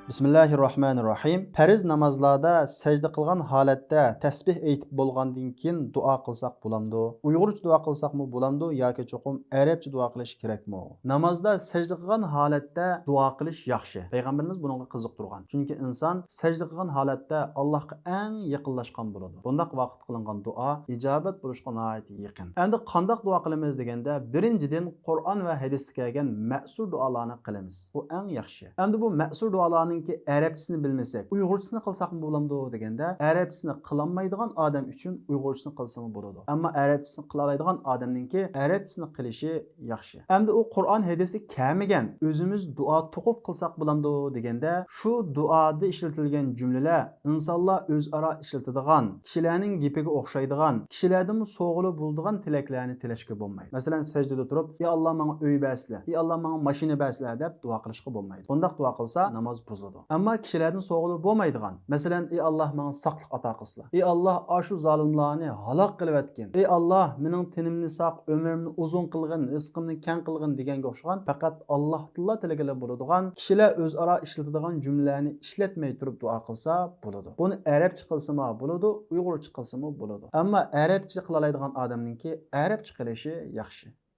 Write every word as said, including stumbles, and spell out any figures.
بىسمىللاھىررەھمانىررەھىم. پەرز نامازلاردا سەجدە قىلغان ھالەتتە تەسبىھ ئېيتىپ بولغاندىن كېيىن دۇئا قىلساق بولامدۇ؟ ئۇيغۇرچە دۇئا قىلساقمۇ بولامدۇ ياكى چوقۇم ئەرەبچە دۇئا قىلىش كېرەكمۇ؟ نامازدا سەجدە قىلغان ھالەتتە دۇئا قىلىش ياخشى. پەيغەمبىرىمىز بۇنىڭغا قىزىقتۇرغان. چۈنكى ئىنسان سەجدە قىلغان ھالەتتە ئاللاھقا ئەڭ يېقىنلاشقان بولىدۇ. بۇنداق ۋاقىت قىلىنغان دۇئا ئىجابەت بولۇشقا ناھايىتى يېقىن. ئەمدى قانداق دۇئا قىلىمىز دېگەندە، بىرىنچىدىن، قۇرئان ۋە ھەدىستە كەلگەن مەسۇر دۇئالارنى قىلىمىز. بۇ ئەڭ ياخشى. ئەمدى بۇ مەسۇر دۇئالارنىڭكى ئەرەبچىسىنى بىلمىسەك، ئۇيغۇرچىسىنى قىلساقمۇ بولامدۇ دېگەندە، ئەرەبچىسىنى قىلالمايدىغان ئادەم ئۈچۈن ئۇيغۇرچىسىنى قىلسىمۇ بولىدۇ. ئەمما ئەرەبچىسىنى قىلالايدىغان ئادەمنىڭكى ئەرەبچىسىنى قىلىشى ياخشى. ئەمدى ئۇ قۇرئان ھەدىستە كەلمىگەن، ئۆزىمىز دۇئا توقۇپ قىلساق بولامدۇ دېگەندە، شۇ دۇئادا ئىشلىتىلگەن جۈملىلەر ئىنسانلار ئۆزئارا ئىشلىتىدىغان، كىشىلەرنىڭ گېپىگە ئوخشايدىغان، كىشىلەردىنمۇ سوغىلى بولىدىغان تىلەكلەرنى تىلەشكە بولمايدۇ. مەسىلەن، سەجدىدە تۇرۇپ، «يا ئاللا، ماڭا ئۆي بەرسىلە، يا ئاللا، ماڭا ماشىنا بەرسىلە» دەپ دۇئا قىلىشقا بولمايدۇ. بۇنداق دۇئا قىلسا ناماز بۇزۇلىدۇ. ئەمما كىشىلەردىن سوغىلى بولمايدىغان، مەسىلەن، «ئى ئاللا، ماڭا ساقلىق ئاتا قىلسىلا. ئى ئاللا، ئاشۇ زالىملارنى ھالاك قىلىۋەتكىن. ئى ئاللا، مېنىڭ تېنىمنى ساق، ئۆمرۈمنى ئۇزۇن قىلغىن، رىزقىمنى كەڭ قىلغىن» دېگەنگە ئوخشىغان پەقەت ئاللاھتىنلا تىلىگىلى بولىدىغان، كىشىلەر ئۆزئارا ئىشلىتىدىغان جۈملىلەرنى ئىشلەتمەي تۇرۇپ دۇئا قىلسا بولىدۇ. بۇنى ئەرەبچە قىلسىمۇ بولىدۇ، ئۇيغۇرچە قىلسىمۇ بولىدۇ. ئەمما ئەرەبچە قىلالايدىغان ئادەمنىڭكى ئەرەبچە قىلىشى ياخشى.